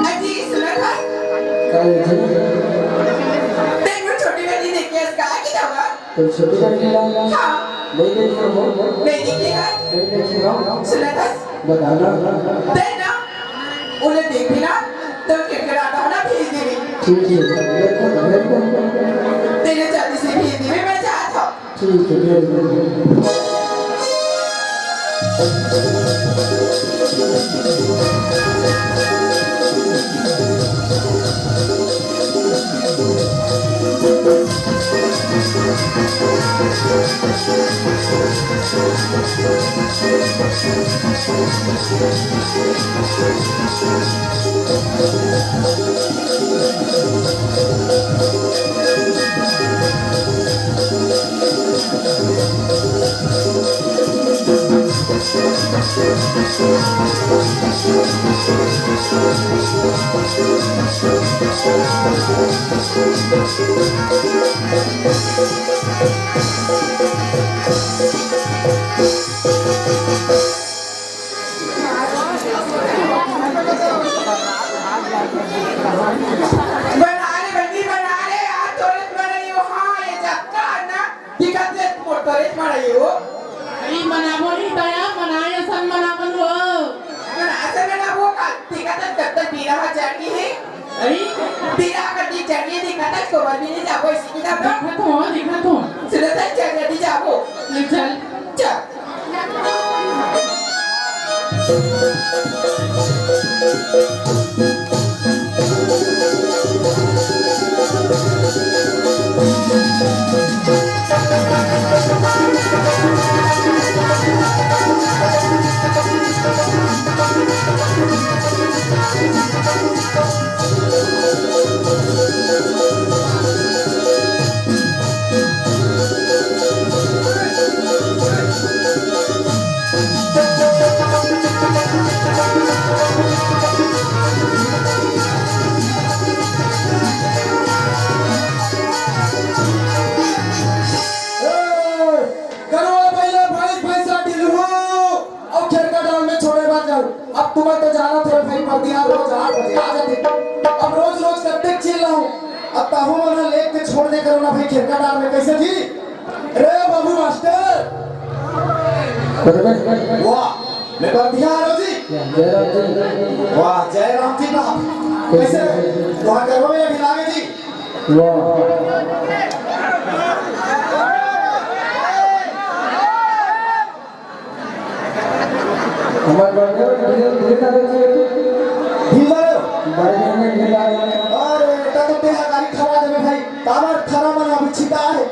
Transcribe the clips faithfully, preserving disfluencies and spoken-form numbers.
अजी, सुनत हस? का हे जी? देख, वो छोटी बहिनी देखे हस का कि हवा? तो छोटी बहिनी ला? हाँ। नहीं देखे हो? नहीं देखे हस? नहीं देखे हो? सुनत हस? बता ना। दे ना। उन्हें देखी ना, तो खिड़खिड़ाता हो ना, भेज देवे। ठीक है, बिल्कुल, बिल्कुल। तेरे जल्दी से भेज देवे, मैं जात हूँ। ठीक है, भेज देवे। बना रे बंदी, बना रे यार, तोरे मरई हो, हाँ, ये जक्का ना, दिखत ले मोर तोरे मरई हो। अरे मनाबो नहीं दया, मनाए असन मनाबो हो। मना असन मनाबो का, दिखत ले कब तक पीरा हो जाती है। अरे पीरा का दी जाती है, दिखत ले तो भी नहीं जाबो, इसी की जाबो। दिखत हो, दिखत हो। सुनो तो चल, जल्दी जाबो। ले चल। चल। ए, गरवा बइला, भैंस भैंसा, ढिलरू, अउ खेरका डाल में छोड़े बर जाहूं। अब तुमन तो जानत हो भाई, परतिहार रोज आठ बजे आ जाथे। अब रोज रोज कतेक चिल्लाहूं, अब तहू मन ह लेग के छोड़ दे करो ना भाई, खेरका डाल में। कैसे जी? रे बाबू मास्टर। वाह, मैं परतिहार हो जी। जय राम जी। वाह, जय राम जी बाप। कैसे? तुहार गरवा में अभी लागे जी। वाह। हमर बड़े ढील, ढील लगे छे। ढील मारो। बड़े ढील में ढील लगे। अरे, एटा तो तेहा गाड़ी खवा देबे भाई। काबर थरा मन अभी छिता है।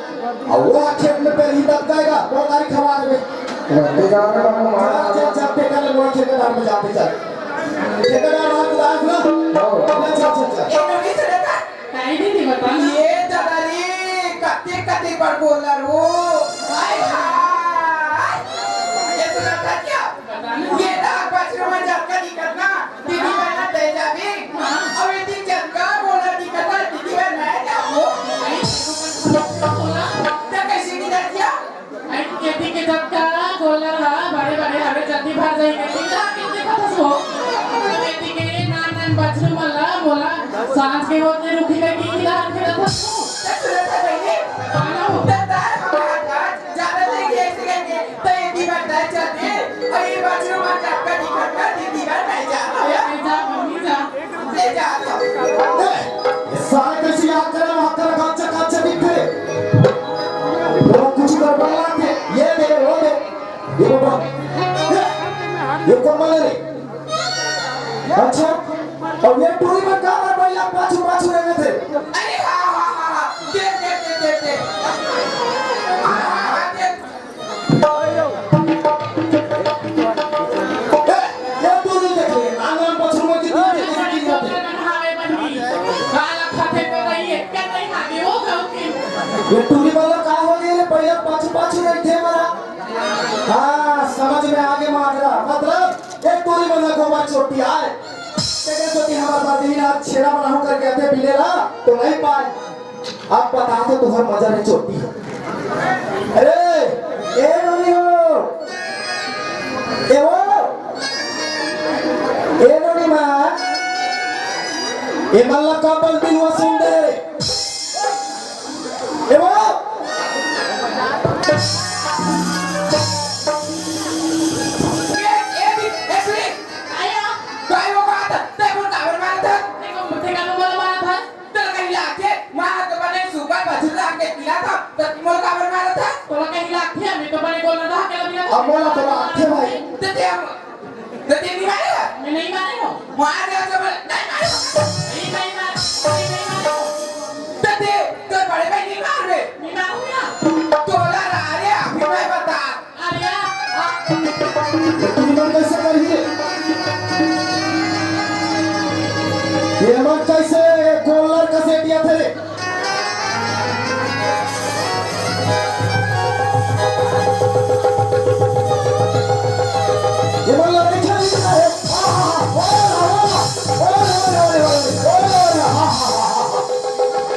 अउ वो खेत में पेर ही दब जाएगा, वो गाड़ी खवा देबे। वो तो जाने का हम जा, जा, जा, ठेका ले, मोर ठेकेदार में जाते चल। ठेकेदार रात को आए ना। हाँ। चल, चल, चल, चल। काई दीदी बता ना। ये दादा रे, कते कते पर बोल रहा रो। हाय हाय। ये सुना था क्या? बता ना। ये दाग बछरू में जब का दिक्कत ना, दीदी बहना दे जाबे। हाँ। अब ये दिन जब का बोला दिक्कत ना, दीदी बहना है क्या वो? नहीं, तो बोला। तो कैसे नहीं दे दिया? अरे, केती के जतका गोल्लर ह बड़े-बड़े हवे, जल्दी भर जाही, केती ला के देखत हस वो। केती के नान-नान बछरू मन ला मोला सांझ के होते रुखी में की ला खेलत हस तू। त तुरंत आ जाइए। काला हो। त तार हमारा काज ज्यादा देख ले ऐसे करके, त ये दीवार तार चलते, और ये बछरू मन जतका दिखत का, ये दीवार नहीं जा रहा है। नहीं जा, मम्मी जा। ले जा तो। ए, ये साले कैसे याद करे, वहाँ करे, काचा, काचा दिखते। वो कुछ गड़बड़ लागथे, ये दे, वो दे। ये बाबा, ये, ये कोमल है रे। अच्छा, और ये टूरी में का कर भैया पाछू, पाछू रहते थे। ये टूरी वाला का हो गया रे? पहले पाछू पाछू रहिथे मला। हाँ, समझ में आगे माजरा। मतलब, ये टूरी वाला गोबर चोटी आय। तेरे चोटी हमार बात ही ना, छेड़ा बनाऊ करके आते बिलेला, तो नहीं पाए। अब बता तो तुम्हार मजा नहीं चोटी है। अरे, ए नोनी हो। ए वो। ए नोनी माँ। ए मल्ला का बल बिलवा सुन दे। ए वो। ए, ए, ए, ए, ए, आया। काय वो बात? ते बोल काबर मारत हस? ते को, ते का बोल मारत हस? तोला कहीं लागथे, माँ तो बने सुपर बछरू ला के पिला था, तो मोला काबर मारत हस? तोला कहीं लागथे, मैं तो बने गोलर ला के पिला था। अब मोला तो लागथे भाई। ते, ते हम, ते, ते नहीं मारे? मैं नहीं मारे हो। मार दे तो बोले, नहीं मारे। नहीं, नहीं मारे, नहीं, नहीं मारे हो। ते, ते, तोर बड़े भाई नहीं मार रे। नहीं मारूंगा। तोला ला रे, अभी मैं बता। अरे यार, हाँ। तुम लोग कैसे कर दिए? ये मन कैसे गोलर का से दिया थे? ये मन लड़ाई खेल रहा है।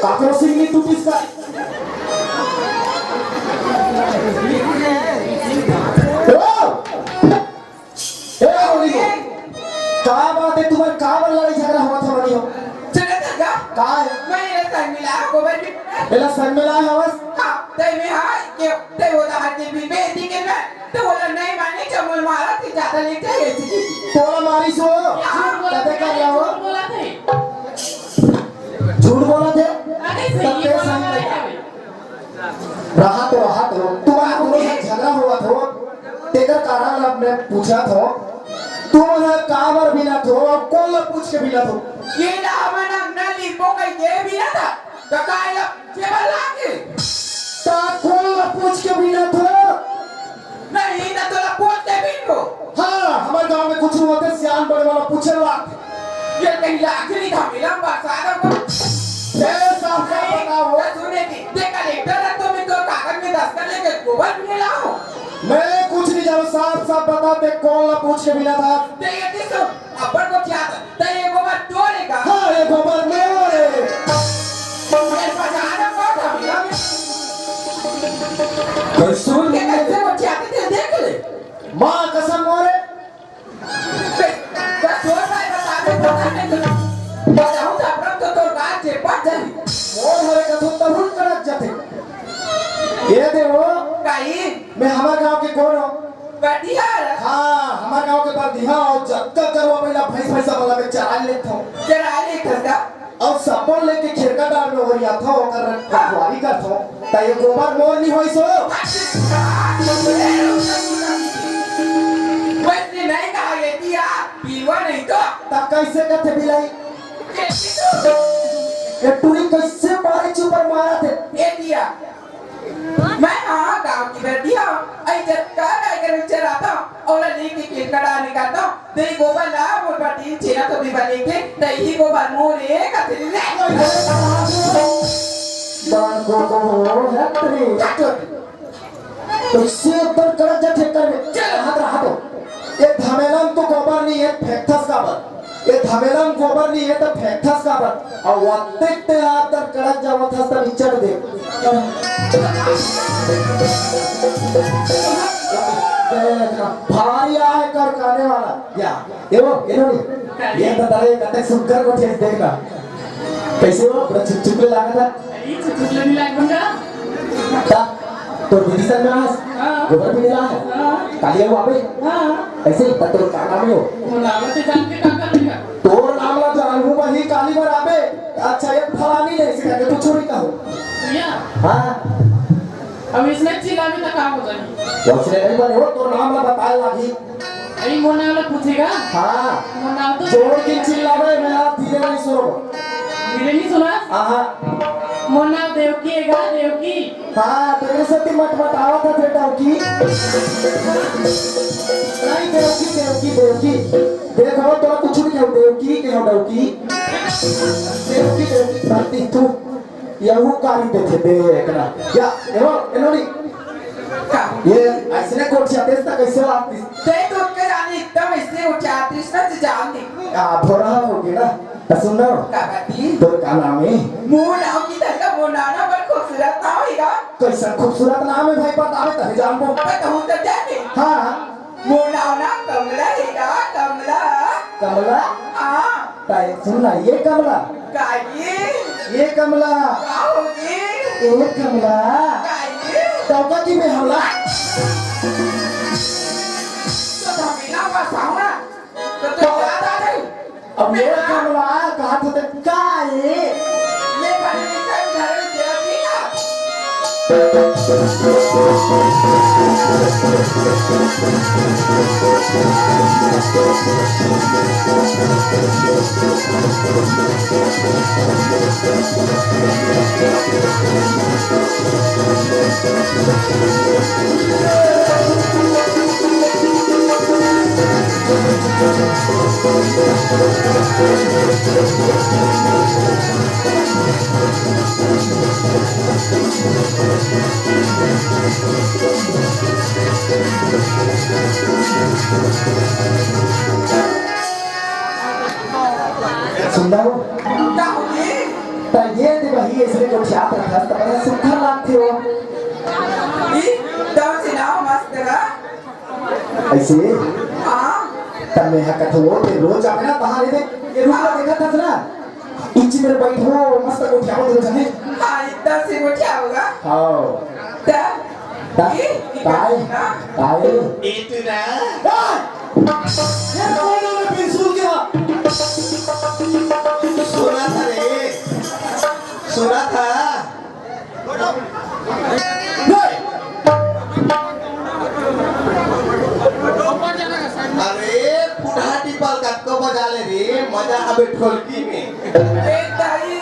काकरो सिंह नहीं टूटिस का। ओ! ए, होली हो। का बात है, तुम्हारे का बर लड़ाई झगड़ा हुआ था, होली हो? चले तो का? का है? मैं ये संग मिला, गोबर भी एला संग मिला हवस? हाँ, ते में हाँ, के, ते वो तो हर दिन भी बेइज्जती के ना, तो वो लोग नहीं माने, जब मन मारा थी, ज्यादा लेते हैं, ऐसी की। तोला मारी सो? हाँ। कदे कर रहा हो? झूठ बोला थे। झूठ बोला थे? अरे, सही तब ये तेरे बोला संग है। रहा तो, रहा तो, तुम्हारा दोनों में झगड़ा हुआ था, तेकर कारण अब मैं पूछा था, तुम है काबर बिना थो, अब कौन ला पूछ के बिना थो? ये ना हमन ना लिखो कहीं ये बिना था, तो काय ला केवल लागे? ता कौन ला पूछ के बिना थो? नहीं, ना तोला पूछ के बिन को। हाँ, हमारे गांव में कुछ होते सियान बड़े वाला पूछे वाला। ये कहीं आखिरी था मिला बरसात को। ए, साफ साफ बताओ। तो सुने थी, देख कलेक्टर है तो मैं तो कागज में दस्तखत लेके गोबर भी लाओ। मैं कुछ नहीं जानू, साफ साफ बता दे कौन ला पूछ के मिला था। ते ये किस अपन को क्या था? ते ये गोबर तोरे का? हाँ, ये गोबर मेरे। ये बजाना कौन था मिला में? कैसे ये कैसे वो क्या थे देख ले। माँ कसम मोरे। बस तोर भाई बता दे, पता नहीं तो। बताऊं तो अपना तो तोर बात जे पट जाई। मोर हरे कथो तरुण कड़क जाथे। ये दे वो। काई? मैं हमार गांव के कौन हो? बटियार। हाँ, हमार गांव के बरदिहा हो, जतका करवा पहिला भैंस भैंसा वाला में चरा लेत हो। चरा लेत हस का? अउ सब्बो लेके खेरका डार में ओरियाथो, ओकर रखवारी करथो, त ये गोबर मोर नी होइस हो। वैसे नहीं कहा ये दिया, पीवा नहीं तो। त कैसे कथे बिलाई? ये टूरी कैसे मारे चुपर मारा थे? ये दिया। मैं हाँ गांव की बेटी हूँ, आई जब का गाय के नीचे रहता हूँ, ओला लेके खेत का डाल निकालता हूँ, तेरी गोबर ला मोर बाटी छेना तो भी बने के, तेरी गोबर मोरे कथरी ले। बान को को हो है तेरी। तो से ऊपर कड़क जा ठेकर में, चल। हाथ रहा तो। ये धमेलन तो गोबर नहीं है, फेंकथस काबर? ये धमेला म गोबर नहीं है त फेंकथस काबर? अउ अतेक ते हाथ तक कड़क जावत हस त निचट दे। भारी आहे कर काने वाला। या, ये वो, ये लो नहीं। ये तो तरे कतेक सुग्घर को ठेस देखना। कैसे हो? पूरा चिपचिपले लागत है। अरे, चिपचिपले नहीं लागूंगा। ता, तोर दीदी संग में आस, हाँ। गोबर भी मिला है। हाँ। काली वो आबे। हाँ। ऐसे ही, तब तोर का नाम हो? वो नाम से जान के का कर लेगा? तोर नाम ला जानहूं वही काली बर आबे। अच्छा, ये फलानी नहीं सिखा के तू छोरी का हो? भैया। हाँ। अब इसने चिल्ला भी तो काम हो जाएगी। उसने नहीं बने हो, तोर नाम ला बताए लागी। अरे, मोर नाम ला पूछेगा? हाँ। मोर नाम तो जोर के चिल्लावे, मैं हाथ धीरे नहीं सुनो। धीरे नहीं सुना? आहा। मोर नाम देवकी है गा, देवकी। हाँ, तेरे से भी मटमटावा था बेटा की। नहीं, देवकी, देवकी, देवकी। देख, वो तोरा कुछ नहीं कहूँ, देवकी, कहूँ, देवकी। देवकी, देवकी, धरती तू। यहू कारी देथे बे एकरा। या, एनो, एनो नी। का? ये अइसने गोठियातिस त कइसे लागतिस? ते तो के जानी एकदम अइसने गोठियातिस ना, ते जान दे। आ, भोरहा होगे ना। त सुन ना। का बात हे? तोर का नाम हे? मोर नाम की तरह मोर नाना बड़ खूबसूरत नाम हे गा। कइसन खूबसूरत नाम हे भाई, बताबे तभे जानबो। बताहूँ त जाने। हाँ। मोर नाव ना कमला हे गा, कमला। कमला? हाँ। ताई सुन ना, ये कमला। का ये? ये कमला। का होगे? ये कमला। का ये? डौका की में हमला। तो धमेला बस आऊ ना। तो तो याद आ गई। अब ये कमला कहा तो ते का ये? ये बने नहीं तो घर में तेरा पीना। सुंदर हो? का होगे? त ये दे वही ऐसे गोठियात रखस, त बड़ा सुंदर लागथे हो। ई, तोर से नाव मस्त गा। अइसे? हाँ। त मैं हा कथो, ते रोज जाबे ना तहाँ रे, ये रूम ला देखत हस ना? इच्ची मेर बइठो, मस्त गोठियाबो दू झने। हाँ, इतना से गोठियाबो गा। हाँ। त? त? ये, ये काय? का? काय? ए, तू ना। ए! ये कोन हे बिन सुन के? सुना था रे। सुना था। अरे, फुटहा टिपल कतको बजा ले रे, मजा हवे ढोलकी में। ए दाई।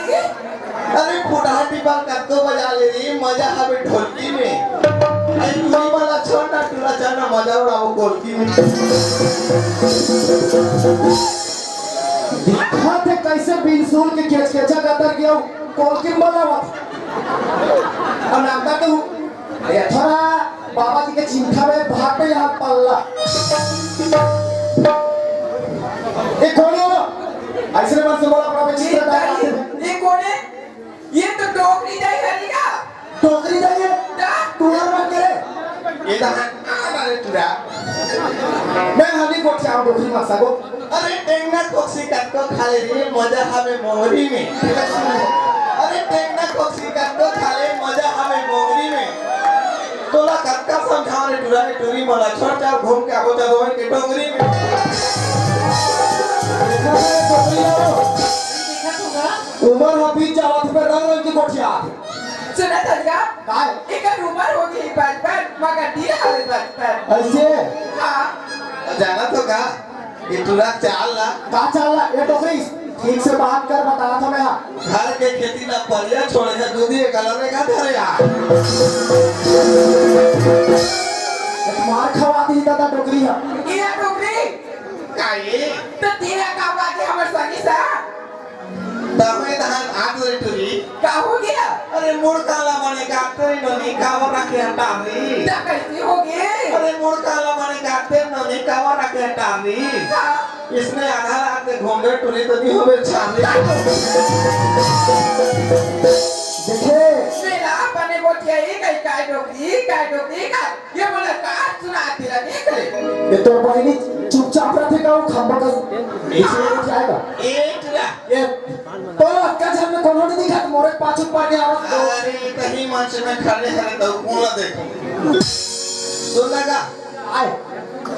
अरे, फुटहा टिपल कतको बजा ले रे, मजा हवे ढोलकी में। अरे, टूरी वाला छोड़ ना, टूरा चल ना, मजा उड़ाबो गोलकी में। दिखत हे कइसे बिन सुन के केचकेचा गतर के अउ गोलकी में बजावत। अब नाम का तू? ए, थोड़ा बाबा जी के चिंता में भाग पे यहाँ पल्ला। ए, कोन हे वो? अइसने मन से बोला, प्रभु जी, ये कोन हे? ये तो डोकरी दाई हरे गा। डोकरी दाई हे? हाँ। तू हर बात करे। ये तो हाँ, हाँ, अरे टूरा। मैं हनी को क्या डोकरी मत सको। अरे टेंगना कोक्सी कतको खा ले रे, मजा हवे मोहरी में। अरे टेंगना कोक्सी कतको खा ले, मजा हवे मोहरी में। तोला कतका समझाओ रे टूरा, रे टूरी, मोला छोड़, चल घूम के आबो, चल ओए के डोंगरी में। देखा तो रे डोकरी हो। उमर ह बीत जावत हे, रंग रंग के गोठियात हे। सुनत हस गा? काय? एकर उमर होगे हे पचपन, मगर दिल हवे बचपन। अइसे? हाँ। जानत हो का? ये टूरा चाल ला। का चाल ला? ए डोकरी, ठीक से बात कर, बतात हँव मैं हा। घर के खेती ला परिया छोड़े हे, दूधी एक अलग रेखा धरे आ। मार खवा दिही दादा डोकरी हा। ए डोकरी। का ये? त तेरा का बात हे हमर संगी सा? तमे धान आत रे टूरी। का होगे? अरे मुड़ काला बने काटते रे नोनी, काबर रखे हटा रे। त कइसे होगे? अरे मुड़ काला बने काटते रे नोनी, काबर रखे हटा रे। हाँ। इसने आधा रात में घूम रहे टूरी तो नहीं होवे छानी। देखे। मेरा बने बोटिया ही कहीं काय डोकरी, काय डोकरी, काय ये मोला का सुनात हे रे, देख रे। ये तोर बहिनी चुपचाप रथे का, वो खंभा का पीछे नहीं जाएगा। एक ला। ये तोर अतका झन में कोनो नहीं दिखा, मोरे पाछू पड़ गया आवाज। अरे, तही मंच में खड़े हरे तो कोन ला देखो। सुन लगा। आए।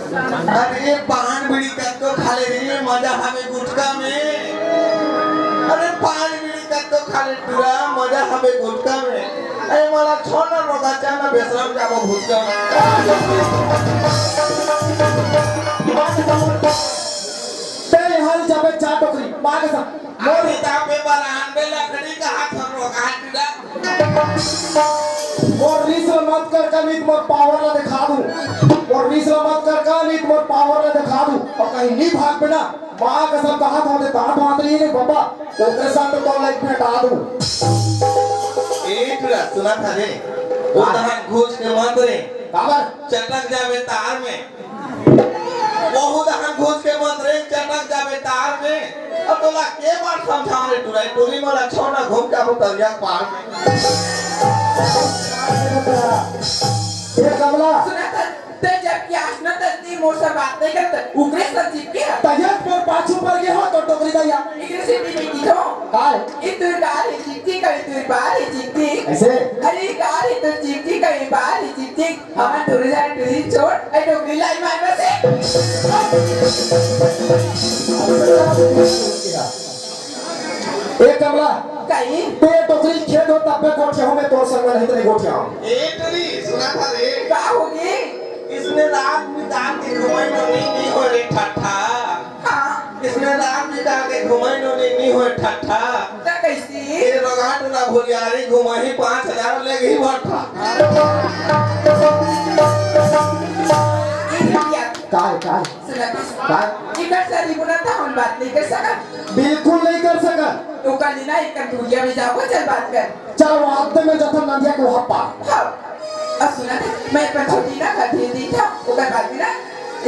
अरे, पान बीड़ी कतको खा ले रे, मजा हवे गुटखा में। अरे, पान बीड़ी कतको खा ले टूरा, मजा हवे गुटखा में। ए, मोला छोड़ ना, रोगा चाह ना, बेसरम जाबो भुटका में। ते हल जाबे जा डोकरी, मार के सब। मोर अभी तापे बलान बे लकड़ी का हाथ हम रोगा टूरा। मोर रीस ल मत कर का, नहीं तो मोर पावर ला दिखा दूं। मोर रीस ल मत कर का, नहीं तो मोर पावर ला दिखा दूं। अउ कहीं नहीं भाग बे ना, माँ कसम कहा था, ते तार भाग रही नहीं बाबा। ओकरे साथ तो लाइफ में हटा दूं। सुनत हस रे, ओ हाँ। तहन घुस के मत रे। काबर? चटक जाबे तार में। बहुत हन घुस के मत रे, चटक जाबे तार में। अब तोला के बार समझा रे टुरा, टुरी मोला छोड़ ना, घूम के आबो तरिया के पार में। ए कमला। सुनत हस, ते जब कि आसना तस्ती मोर से बात नहीं करत, उकरे से चिपके है। तैयत मोर पाछू पर गे हो तो टोकरी दैया। इकरे से भी नहीं दिखो। काय? इतुर बार ही चिपकी कर, इतुर बार ही चिपकी। ऐसे? अरे कार ही तो चिपकी कर, बार ही चिपकी। हमन टुरी जाने टुरी छोड़, ए डोकरी लाई मार बसे। ए कमला, कहीं? ते डोकरी खेत हो तब पे गोठिया हो, मैं तोर संग नहीं तेरे गोठिया हो। ए टुरी, सुनत हस रे? का होगे? इसने रात बिता के घुमाई नोनी नहीं हो रे ठट्ठा। हाँ। इसने राम जी का के घुमाई नोनी नी होय ठट्ठा। त कइसे? ये रोगाट ना भुलियारी घुमाही पाँच हजार लेगही भट्ठा। ये भैया। काय, काय? सुना तो। काय? इकर सारी बुना त हम बात नहीं कर सकत। बिल्कुल नहीं कर सकत। तो कल ना एक दूरिया में जाओ, चल बात कर। चल, वो हफ्ते में जतन नदिया को हप्पा। हाँ। अब सुना दे, मैं अपन छोटी ना घर भेज दी था, ओकर बाद में ना,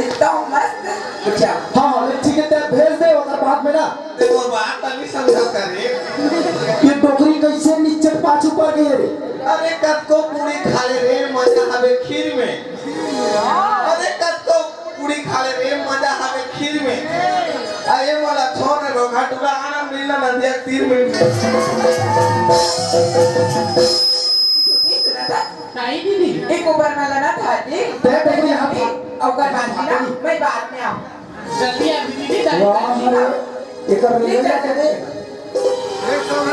एकदम मस्त बुझा। हाँ, हाँ, ले, ठीक है, तेरे भेज दे, ओकर बाद में ना। देखो, बात तनी समझा करे। ये डोकरी कैसे निच्चट पाछू पड़ गई रे? अरे, कतको पूरी खा ले रे, मजा हवे खीर में। अरे, कतको पूरी खा ले रे, मजा हवे खीर में। आ, ये वाला छोड़ रे, रोखा टुरा आनंद लीला नदिया तीर में। नहीं दीदी। एक ऊपर वाला ना था जी। दे दे यहाँ पे। अवकर बात की ना, मैं बाद में आऊँ। जल्दी आ दीदी, जल्दी वाह, आ। एकर ले जा के दे।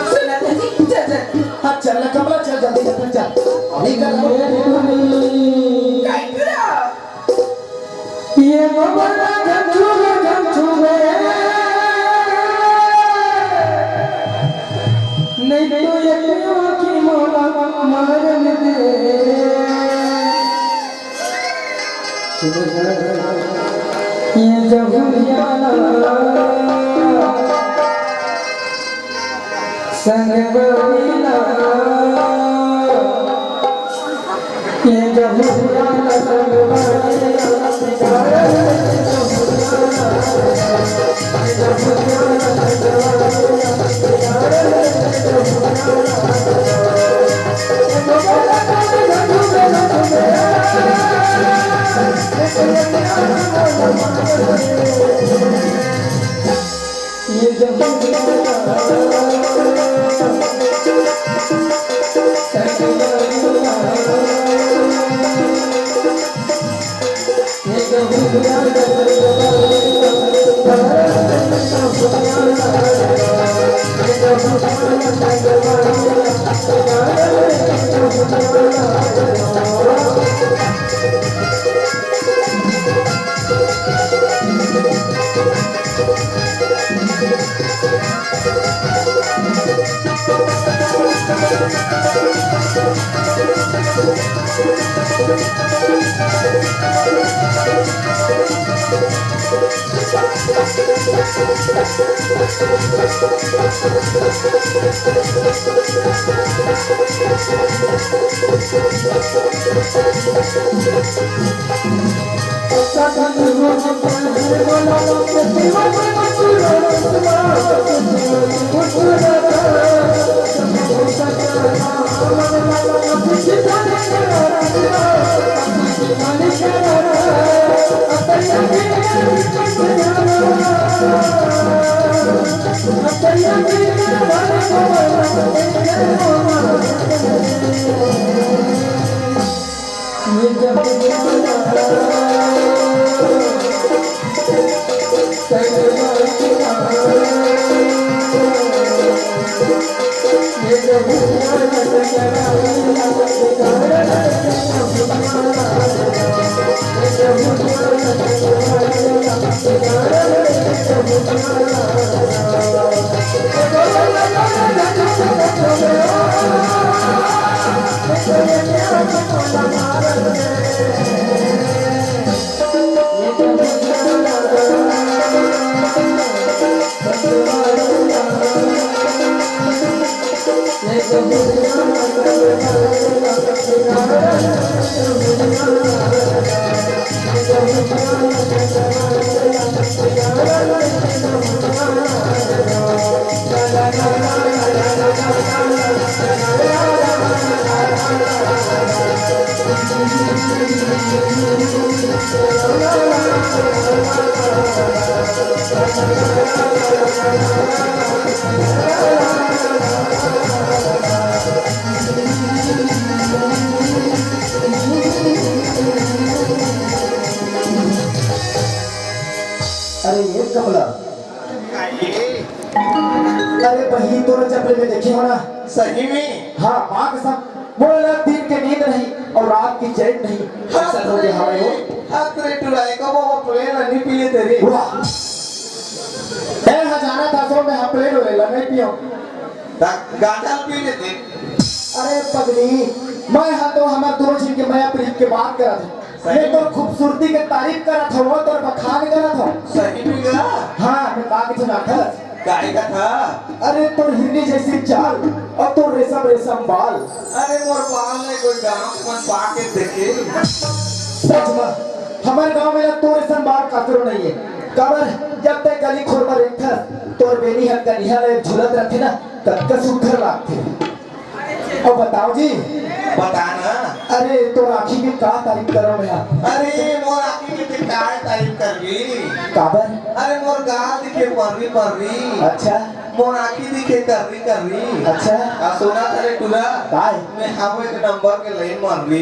सुना था जी, चल, चल। हाँ, चल ना, कमला, चल, जल्दी, जल्दी, चल। निकल। काहे पूरा? ये ममता झंझुरे झंझुरे, नहीं तो ये क्यों की मोला मारन दे। ये जहुरिया संग गोविंदा। अरे ये कमला, अरे बहिनी, तोर चपले में देखे हो ना? सही में? हाँ, माँ कसम, मोला दिन के नींद नहीं और रात की चैन नहीं। हाँ, ऐसा हो गया हमारे वो। हाँ, तेरे टुराए को वो प्लेन नहीं पी लेते रे। वाह। ए, हाँ, जाना था सो मैं हाँ प्लेन हो लेला, नहीं पियो। ता गांजा पी लेते। अरे पगली, मैं हाँ तो हमार दोनों झन के मया प्रीत के बात करत हूँ। सही ये तो में? खूबसूरती के तारीफ करत हूँ, तोर बखान करत हूँ। सही में गा? हाँ, मैं का के सुनाथस? काय का था? अरे तोर हिरनी जैसी चाल और तोर रेशम रेशम बाल। अरे मोर बाल ने कोई गांव के मन पाके देखे। सच में, हमार गांव में ना तोर रेशम बाल काकरो नहीं है। काबर जब तक गली खोर में रेंगथस, तोर बेनी हर कनिहा ले झूलत रहथे ना, कतका सुग्घर लागथे। अब बताओ जी। बता ना। अरे, तोर आँखी के का तारीफ करो मैं? अरे, मोर आँखी के ते काय तारीफ करबी? काबर? अरे, मोर गाल दिखे पर्री पर्री। अच्छा। मोर आँखी दिखे कर्री कर्री। अच्छा। आ, सुना था रे टुरा? काय? मैं हवे एक नंबर के लाइन मारबी।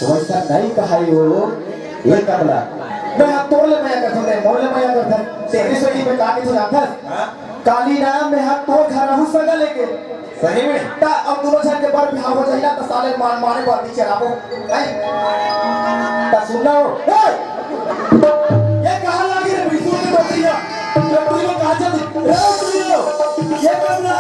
वैसा नहीं कहा यो, ये कमला। मैं हाँ तोर ले मया करथन, मोर ले मया करथन। तेरी सोची में का के तू जानथस? हाँ? काली ना मैं हा तोर घर आहूँ सगा लेके। सही में? ता अब दोनों झन के बर बिहाव हो जाही ना, त साले मार मारे बर नी चराबो। हैं? ता सुन लो। ए! ये कहाँ लागे रे बिल्कुल के डोकरिया? डोकरी में कहाँ चल? ए, सुन लो। ये कमला।